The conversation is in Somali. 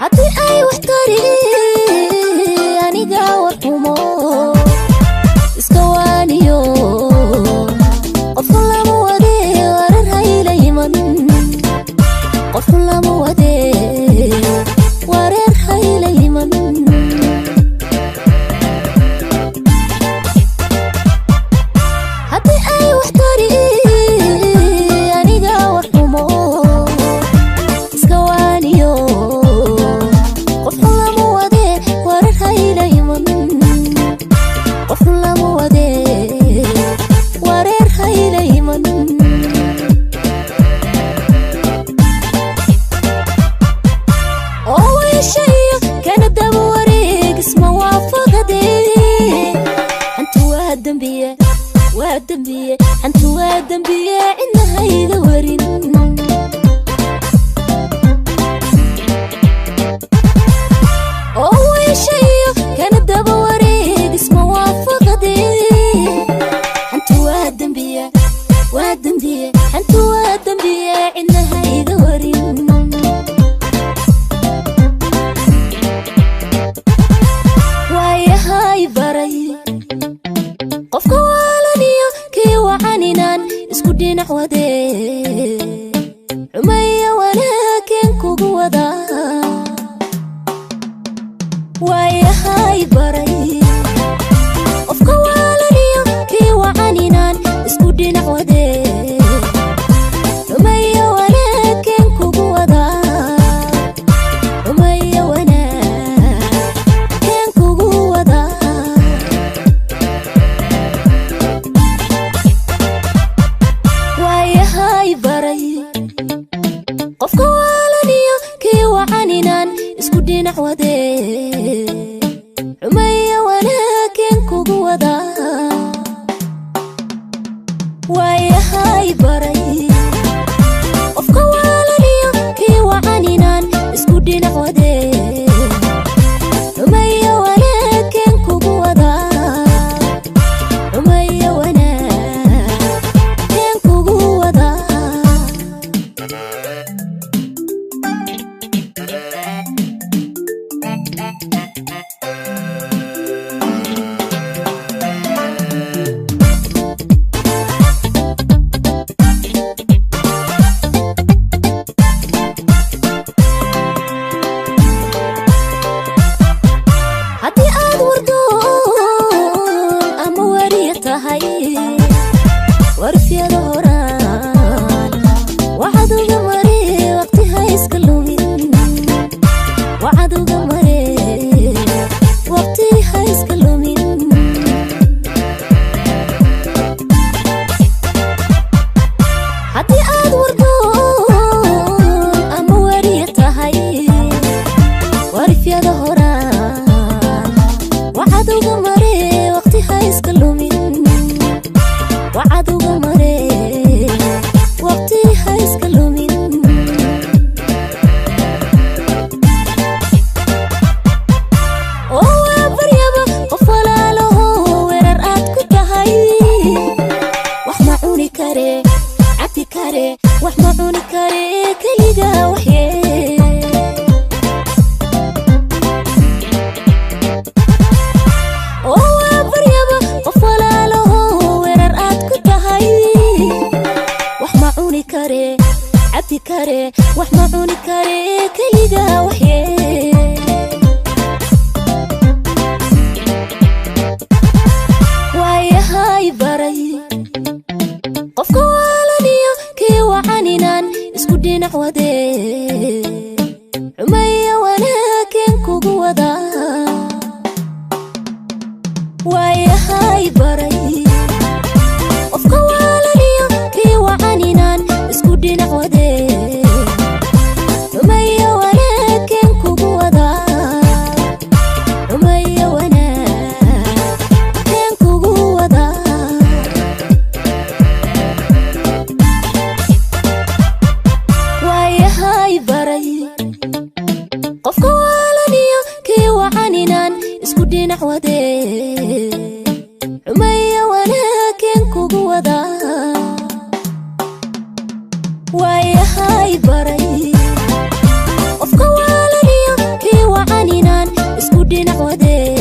Haddii ay wax tari aniga war xumo iska waaniyo, qofku lama wade warar hayla iman, qofku lama wade wareer hayla iman. Haddii ay wax tari aniga war xumo iska waaniyo, qofku lama wade warar hayla iman, qofku lama wade wareer hayla iman. Oo weeshayo kana daba wareeg isma waafaqade, hantu waa dembiye, waa dembiye, hantu waa dembiye, cidna hayga warin. Oo weeshayo kana daba wareeg isma waafaqade, hantu waa dembiye, waa dembiye, hantu waa dembiye, cidna hayga warin. Waayahay baray qofka waalaniyo kii wacaninaan isku dhinac wade, xumaya wanaageen kugu wadaa. Waayahay baray qofka waalaniyo kii wacaninaan isku dhinac wade, xumaya wanaageen kugu wadaa, xumaya wanaageen kugu wadaa. Waayahay baray qofka waalaniyo kii wacaninaan isku dhinac wade, xumaya wanaageen kugu wadaa. Waayahay baray qofka waalaniyo kii wacaninaan isku dhinac wade, xumaya wanaageen kugu wadaa, xumaya wanaageen kugu wadaa. Haddii aad wardoon ama wariya tahay, warfyada horaan waxaad uga mare waqti ha iska lumin, waxaad uga mare waqti ha iska lumin. Haddii aad wardoon ama wariya tahay, warifyada horaan waxaad uga mare waqti ha iska lumin, waxaad uga mare waqti ha iska lumin. Oo waa baryaba qof walaalaho weerar aad ku tahay, wax ma cuni kare cabi kare, wax ma cuni kare keliga waxyee. Oo waa baryaba qof walaalaho weerar aad ku tahay, wax ma cuni kare cabi kare, wax ma cuni kare keliga waxyee. Waayahay baray qofka waalaniyo kii wacaninaan isku dhinac wade, xumaya wanaageen kugu wadaa. Waayahay baray qofka waalaniyo kii wacaninaan isku dhinac wade. Wade.